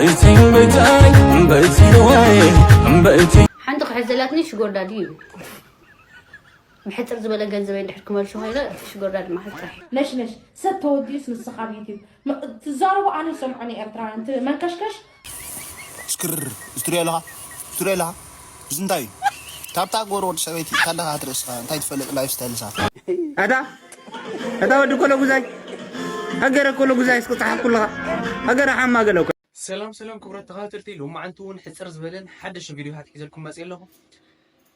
በይተይ በይተይ በይቲ ወይ በይቲ ሓንቲ ክሕዝ ዘላትኒ ሽጎር ዳዲ እዩ። ብሕፅር ዝበለ ገንዘበይ እንድሕር ክመልሶ ኮይነ ሽጎር ዳዲ ማሓዝ ጥራሕ እዩ። ነሽ ነሽ ሰብ ተወዲኡስ ንስኻ ኣብ ዩቲብ ም- ትዛረቡ ኣነ ይሰምዖን ኤርትራውያን ት- መንከሽከሽ እስክር እስትሪ ኣለኻ እስትሪ ኣለኻ እዚ እንታይ እዩ ታብታ ጎሮ ወዲ ሰበይቲ ካለኻ ትርእስኻ እንታይ ትፈልጥ ላይፍ ስታይል ሳ ኣታ ኣታ ወዲ ኮሎ ጉዛይ ሃገረ ኮሎ ጉዛይ እስኪ ጸሓፍኩልኻ ሃገረ ሓማ ገለ እኮ ሰላም ሰላም ክቡራት ተኸታተልቲ፣ ሎማዓንቲ እውን ሕፅር ዝበለን ሓደሽን ቪዲዮታት ሒዘልኩም መፅእ ኣለኹ።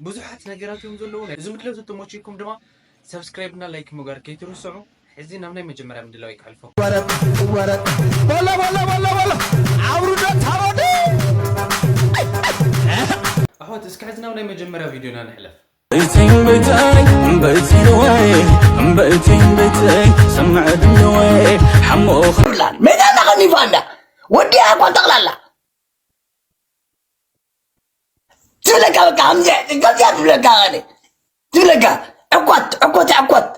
ብዙሓት ነገራት እዮም ዘለዉ። እዚ ምድላው ተተመችኩም ድማ ሰብስክራይብ እና ላይክ ምግባር ከይትርስዑ። ሕዚ ናብ ናይ መጀመርያ ምድላው ይክሕልፈኩም። ወረ ወረ ወላ ወላ ወላ ወላ አውርዶ ታወደ ኣሕዋት፣ እስኪ ሕዚ ናብ ናይ መጀመርያ ቪዲዮና ንሕለፍ። በይቲ በይቲ በይቲ ወይ በይቲ በይቲ ሰምዕ ድምወይ ሓሞኽ ሜዳ እንዳኸኒፋ እንዳ ወዲያ እኳ ጠቕላላ ትብለካ በቃ ከምዚያ ከምዚያ ትብለካ ኸደ ትብለካ ዕኳት ዕኮት ዕኮት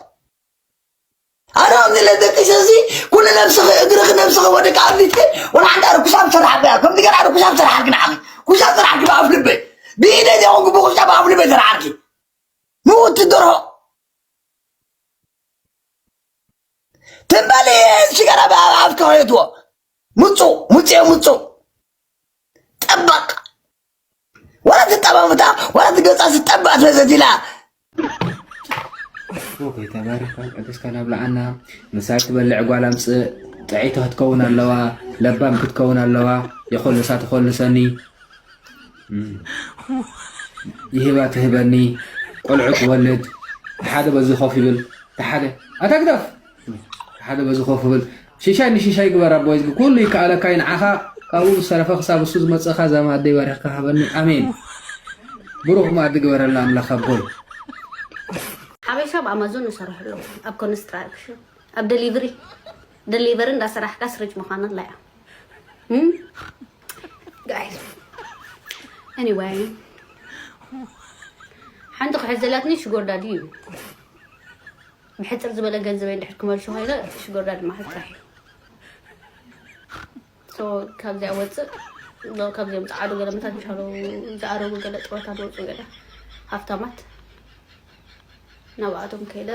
ኣነ ከምዚ ለደቂሰ እዚ ኩሉ ነብስኺ እግርኺ ነብስኺ ወደቂ ኣብሊጥኪ ወላ ሓንቲ ኣረ ኩሻብ ሰራሕበያ ከምዚ ገና ኣረ ኩሻብ ሰራሕልኪ ንዓኺ ኩሻብ ሰራሕልኪ ብኣፍ ልበይ ብኢደ ዘይኮንኩ ብኩሻብ ብኣፍ ልበይ ሰራሕልኪ ምውቲ ደርሆ ትንበሊ ሽገራ ብኣፍ ከኸየትዎ ምፁ ምፅዮ ምፁ ጠበቅ ወላ ትጠባብታ ወላ ትገፃ ዝጠባእ ስለዘት ኢላ ተባረካ ቅዱስካ ናብ ለዓና ምሳይ ትበልዕ ጓል ኣምፅእ ጥዕይቲ ክትከውን ኣለዋ ለባም ክትከውን ኣለዋ የኮልሳ ትኮልሰኒ ይህባ ትህበኒ ቆልዑ ትወልድ ሓደ በዚ ኮፍ ይብል ሓደ ኣታ ግደፍ ሓደ በዚ ኮፍ ይብል ሽሻይ ንሽሻይ ግበር ኣቦይ ዝግ ኩሉ ይከኣለካ እዩ ንዓኻ ካብኡ ዝተረፈ ክሳብ እሱ ዝመፅእኻ እዛ ማኣደይ ባሪኽካ ሃበኒ ኣሜን ብሩኽ ማኣዲ ግበረልና ኣምላኽ ኣቦይ ሓበሻ ኣብ ኣማዞን ይሰርሑ ኣለዉ ኣብ ኮንስትራክሽን ኣብ ደሊቨሪ ደሊቨሪ እንዳሰራሕካ ስርጅ ምዃና ኣላ እያ ጋይስ anyway ሓንቲ ክሕዝ ዘላትኒ ሽጎር ዳዲ እዩ ብሕፅር ዝበለ ገንዘበይ እንድሕር ክመልሶ ኮይነ ሽጎር ዳዲ ማሓዝ ጥራሕ እዩ so ካብዚኣ ወፅእ ካብዚኦም ፀዓዱ ገለ መታን ቻሎ ዝኣረጉ ገለ ጥሮታ ዝወፁ ገለ ሃፍታማት ናብኣቶም ከይደ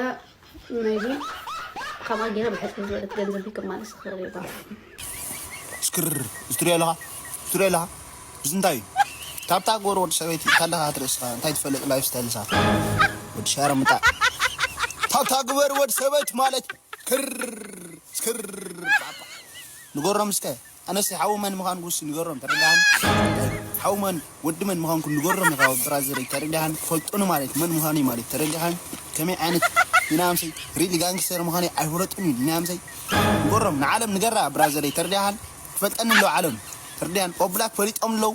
maybe ካብኣ ገይረ ብሕፅር ዝበለት ገንዘብ ክማለስ ይኽእል እዩ እስክር እስትሪ ኣለኻ እስትሪ ኣለኻ እዚ እንታይ እዩ ታብታ ጎሮ ወዲ ሰበይቲ ካለኻ ትርእስኻ እንታይ ትፈልጥ ላይፍ ስታይል ሳ ወዲ ሸረምጣ ታብታ ግበር ወዲ ሰበይቲ ማለት ክር እስክር ንጎሮም እስከ ኣነስ ሓዊ መን ምዃን ጉስ ንገሮም ተረዳሃን ሓዊ መን ወዲ መን ምዃንኩ ንገሮም ኢኻ ብራዘረይ ተረዳሃን ፈልጡኒ ማለት መን ምዃነይ ማለት ተረዳሃን ከመይ ዓይነት ኢናምሰይ ሪሊ ጋንግስተር ምዃነይ ኣይፈለጡን እዩ ኢናምሰይ ንገሮም ንዓለም ንገራ ብራዘረይ ተረዳሃን ትፈልጠኒ ኣለዉ ዓለም ተረዳሃን ኦብላክ ፈሊጦም ኣለዉ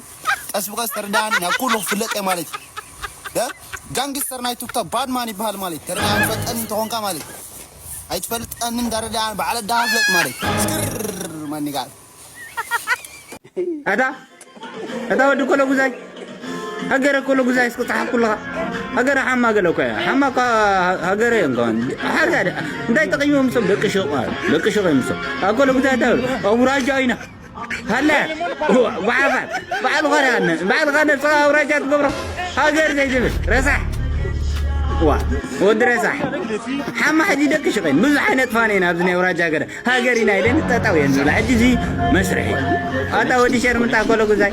ቀስ ብቀስ ተረዳሃን ናብ ኩሉ ክፍለጥ እየ ማለት እዩ ጋንግስተር ናይ ቱክቶክ ባድማን ይበሃል ማለት ተረዳሃን ትፈልጠኒ እንተኾንካ ማለት ኣይትፈልጠንን ተረዳሃን ባዕለ ዳሃፍለጥ ማለት ስክር መኒጋል ኣታ ኣታ ወዲ ኮሎ ጉዛይ ሃገረ ኮሎ ጉዛይ እስኪ ጸሓፍ ኩለኻ ሃገረ ሓማ ገለ እኮ እያ ሓማ እኳ ሃገረ እዮም ከዋን ሓዛ እንታይ ጠቂሞም ሰብ ደቂ ሹቕ ማለት ደቂ ሹቕ እዮም ሰብ ኣብ ኮሎ ጉዛይ እንታይ በሉ ኣውራጃ ኢና ሃለ ጓሓፋት ባዕልኻ ዳነ ባዕልኻ ነብስኻ ኣውራጃ ትገብሮ ሃገር ዘይትብል ረሳሕ ዋ ወዲ ረሳሕ ሓማ ሕጂ ደቂ ሹቕ ብዙሕ ኣይነጥፋን ኢና ኣብዚ ናይ ኣውራጃ ገረ ሃገር ኢና ኢለን ጠጠው እየን ዝብላ ሕጂ እዚ መስርሒ ኣታ ወዲ ሸርምጣ ኮሎ ጉዛይ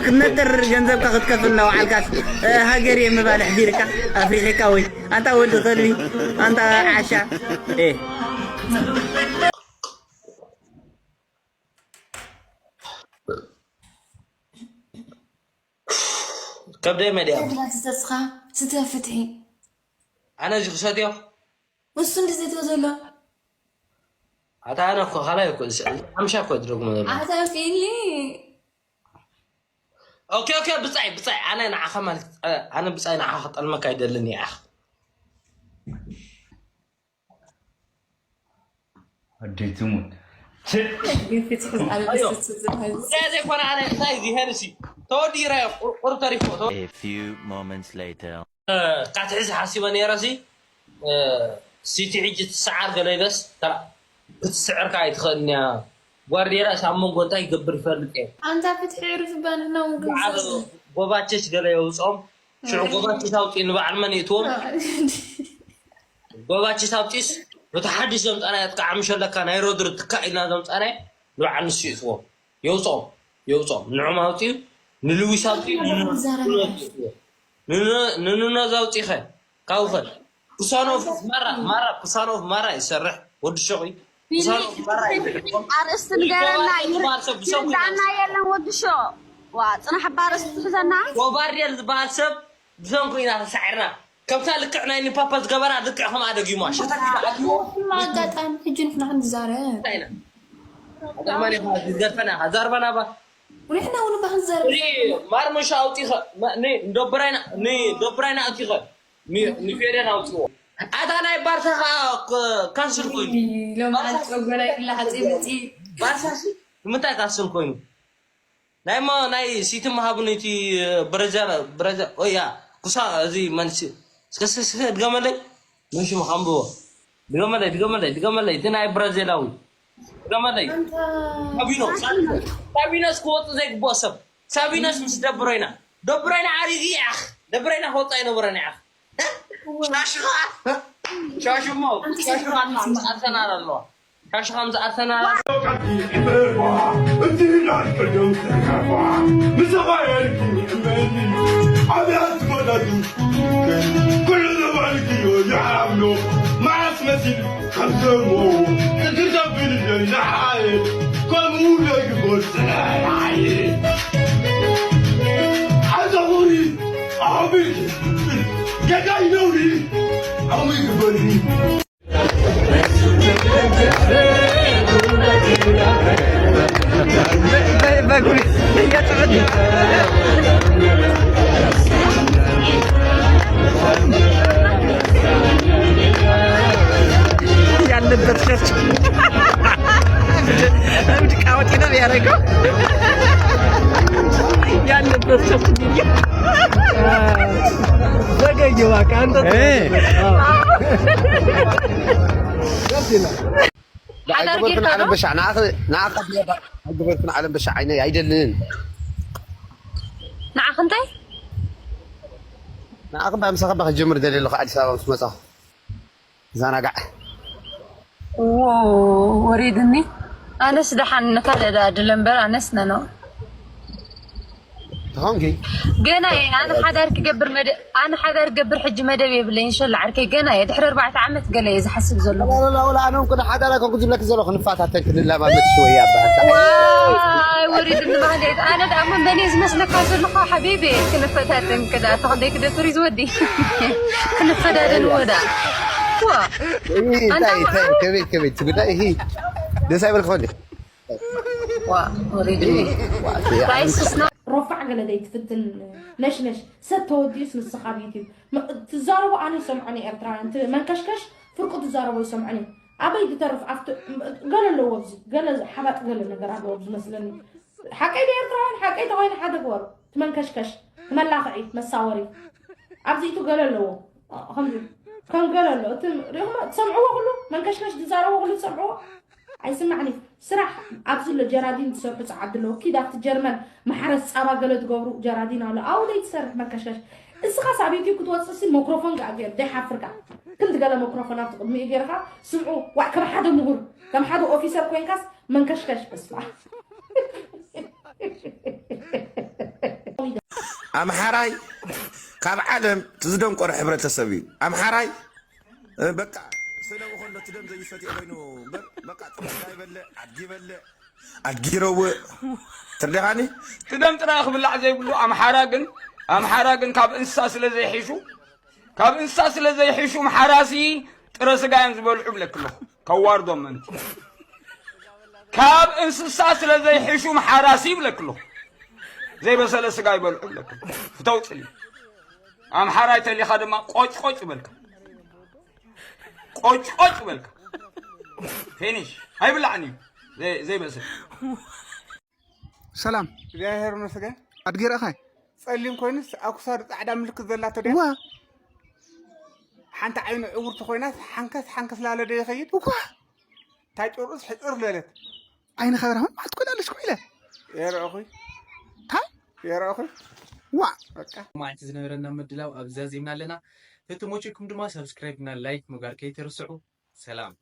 ክትነጥር ገንዘብካ ክትከፍል እናወዓልካስ ሃገር እየ ምባል ኣሕዲርካ ኣፍሪሒካ ወይ ኣንታ ወዲ ከልቢ ኣንታ ዓሻ ኤ ከብደይ መዲያ ተድላ ትሰስኻ ስተ ፍትሒ ኣነ እዚ ክሰትዮ እሱ እንድዘትዮ ዘሎ ኣታ ኣነ እኮ ካልኣይ እኮ እዚ ሓምሻ እኮ ዝደግሞ ዘሎ ኣታ ፊሊ ኦኬ ኦኬ ብጻይ ብጻይ ኣነ ንዓኻ ማለት ኣነ ብጻይ ንዓኻ ክጠልመካ ኣይደልን እየ ኣደይ ትሙት ጉዳይ ዘይኮነ ኣነ እንታይ እዚ ሄንሲ ተወዲረ ቁሩብ ተሪፎ A few moments later. ካትሕዚ ሓሲበ ነይረ ሲ ሲቲ ሕጂ ትሰዓር ገለ ኢለስ ክትስዕር ከዓ ኣይትኽእልን እያ ዋርድያ ራእሲ ኣብ መንጎ እንታይ ይገብር ይፈልጥ እየ። ኣንታ ፍትሒ ዕርፍ እባ ንሕና እውን በዓል ክንሰ ጎባቸች ገለ የውፅኦም። ሽዑ ጎባቸች ኣውፅኡ ንበዓል መን ይእትዎም? ጎባቸች ኣውፂስ ነቲ ሓድሽ ዘምፃናዮ ኣጥቃዓ ምሸለካ ናይ ሮድሪ ትካእ ኢልና ዘምፃናዮ ንበዓል ንሱ ይእትዎም። የውፅኦም የውፅኦም ንዖም ኣውፅኡ ንልዊስ ኣውፅኡ ንኑኖ ኣውፅኡ ንኑኖ ዘውፅኢኸ ካብኸ ኩሳኖፍ ማራ ማራ ኩሳኖፍ ማራ ይሰርሕ ወዲ ሸቑ ኩሳኖፍ ማራ ይሰርሕ ኣርእስቲ ንገረና ዝበሃል ሰብ ብሰንኩ ኢና ይርዳና የለን ወዲ ሸቑ ዋ ፅናሕ እባ ኣርእስቲ ትሕዘና ወባርዴል ዝበሃል ሰብ ብሰንኩ ኢና ተሳዒርና ከምታ ልክዕ ናይ ኒፓፓ ዝገበራ ልክዕ ከምኣ ደጊማ ሸታት ኢላ ኣትዎ ኣጋጣሚ ሕጂ ንሕና ክንዛረብ እንታይ ኢና ኣዳማኒ ኻ ዝገርፈና ኻ ዛርባና ባ ንሕና እውን እባ ክንዛረብ ማርመሻ ኣውፂኸ ንደብራይና ንደብራይና ኣውፂኸ ንፌደን ኣውፅዎ ኣታ ናይ ባርሳ ከዓ ካንስል ኮይኑ ሎም ዓልፀጎላይ ክላሓፂ መፂ ባርሳ ንምንታይ ካንስል ኮይኑ ናይ ሞ ናይ ሲቲ መሃብኒ እቲ ብረጀር ብረጀር ኦያ ኩሳ እዚ መንሲ እስከ እስከ እስከ ድገመለይ መን ሽሙ ከንብቦ ድገመለይ ድገመለይ ድገመለይ እቲ ናይ ብራዚላዊ ድገመለይ ሳቢኖ ሳቢኖ ሳቢኖስ ክወጡ ዘይግብኦ ሰብ ሳቢኖስ ምስ ደብሮይና ደብሮይና ዓሪጉ ያኽ ደብሮይና ክወጡ ኣይነበረን ያኽ ሻሽኻ ሻሽሞ ሻሽኻ ምስ ኣርሰናል ኣለዋ ሻሽኻ ምስ ኣርሰናል እቲ ናት ቅድም ተካፋ ምሰባየልኪ እመኒ ኣብያት ትመዳቱ ኩሉ ዘባልክዮ ይዓብሎ መዓስ መሲል ከምዘሞ እግር ዘብል ንዓየ ከምኡ ዘይግበር ሰናየ ኣዘኹሪ ኣቢ ገጋይ ነውሪ ኣሙ ይግበርኒ ያለበት ቸርች እብድ ቃወጤ ነው ያደረገው ያለበት ቸርች ጊዜ ዘገየዋ ከአንተ ግበርክን ዓለም በሻ ዓይነይ ኣይደልን ንዓኽ እንታይ ንዓኽ እባ ምሳኻ እባ ክጀምር ደልየ ኣለኹ ኣዲስ ኣበባ ምስ መፃኹ ዛናጋዕ ወሪድኒ ኣነስ ደሓን ንካልእ ደኣ ድለ እምበር ኣነስ ነኖ ተኾንኪ ገና እየ ኣነ ሓዳር ክገብር መደ ኣነ ሓዳር ክገብር ሕጂ መደብ የብለይን ሸላ ዓርከይ ገና እየ ድሕሪ ኣርባዕተ ዓመት ገለ እየ ዝሓስብ ዘለኹ ላላላ ኣነ እውን ቅድሚ ሓዳር ኣይኮንኩ ዝብለኪ ዘለኹ ንፋታተን ክንለማመድ ሽወያ በሃልካ ዋይ ወሪድኒ ማህሌት ኣነ ደኣ መን በኔ ዝመስለካ ዘለኹ ሓቢቢ ክንፈታተን ክዳ ተኽንደይ ክደፍር እዩ ዝወዲ ክንፈዳደን ወዳ ዋ እንታይ እንታይ ከመይ ከመይ ትጉዳይ እሂ ደስ ኣይበልክ ኾንዲ ዋ ወሪድኒ ጋይስ ስና ሮፋዕ ገለ ደይትፍትን ነሽነሽ ሰብ ተወዲኡስ ንስኻ ኣብ ዩትዩብ ም- ትዛረቦ ኣነ ይሰምዖ ንኤርትራውያን ት- መንከሽከሽ ፍርቁ ትዛረቦ ይሰምዖ እኔ ኣበይ ትተርፍ ኣብቲ ገለ ኣለዎ ኣብዚ ገለ ሓባጥ ገለ ነገር ኣለዎ ኣብዚ መስለኒ ሓቀይ ዶ ኤርትራውያን ሓቀይ ተኮይነ ሓደ ግበሩ ትመንከሽከሽ ትመላኽዒ መሳወሪ ኣብዚ ኢቱ ገለ ኣለዎ ከምዚ ከም ገለ ኣሎ እቲ ሪኹሞ ትሰምዕዎ ኩሉ መንከሽከሽ ዝዛረቦ ኩሉ ትሰምዕዎ ኣይስማዕን እዩ ስራሕ ኣብዚ ኣሎ ጀራዲን ትሰርሑ ፀዓዲ ኣለዎ ኪድ ኣብቲ ጀርመን ማሕረስ ፃባ ገለ ትገብሩ ጀራዲን ኣሎ ኣብኡ ዘይትሰርሕ መንከሽከሽ እስኻስ ኣብ ዩትዩብ ክትወፅእ ሲ ሞክሮፎን ከዓ ገይሩ ዘይሓፍር ከዓ ክንዲ ገለ ሞክሮፎን ኣብቲ ቅድሚኡ ገይርካ ስምዑ ዋዕ ከም ሓደ ምሁር ከም ሓደ ኦፊሰር ኮይንካስ መንከሽከሽ በስመ ኣብ ኣምሓራይ ካብ ዓለም እቲ ዝደንቆረ ሕብረተሰብ እዩ። ኣምሓራይ በቃ ሰለቡ ከሎ እቲ ደም ዘይሰትዮ ኮይኑ እምበር በቃ ጥበዳ ይበልዕ፣ ኣድጊ ይበልዕ፣ ኣድጊ ይረውእ። ትርዲኻኒ? እቲ ደም ጥራይ ክብላዕ ዘይብሉ ኣምሓራ ግን ኣምሓራ ግን ካብ እንስሳ ስለ ዘይሒሹ ካብ እንስሳ ስለ ዘይሒሹ ኣምሓራሲ ጥረ ስጋ እዮም ዝበልዑ ብለክ ኣለኹ። ከዋርዶም ምእንቲ ካብ እንስሳ ስለ ዘይሕሹ ኣምሓራሲ ይብለክ ኣለኹ። ዘይበሰለ ስጋ ይበልዑ ይብለክ ኣለኹ። ፍተው ፅሊ ኣምሓራይ ተሊኻ ድማ ቆጭቆጭ ይበልካ። ቆጭቆጭ ይበልካ። ፊኒሽ ኣይብላዕን እዩ ዘይበስል። ሰላም እግዚኣብሔር ይመስገን። ኣድጊ ረእኻይ? ጸሊም ኮይኑስ ኣብ ክሳዱ ጻዕዳ ምልክት ዘላቶ ድያ? ዋ ሓንቲ ዓይኑ ዕውርቲ ኮይናስ ሓንከስ ሓንከስ ላለ ዶ ይኸይድ? እኳ እታ ጭርኡስ ሕጽር ለለት። ዓይንኻ ብርሃን ማለት ኮይና ኣለሽ ኮይለ የረእኹ ታይ የረእኹ ዋ በቃ ማዕልቲ ዝነበረና ምድላው ኣብዚ ዛዚምና ኣለና። ተተመቸኩም ድማ ሳብስክራይብ እና ላይክ ምግባር ከይትርስዑ። ሰላም።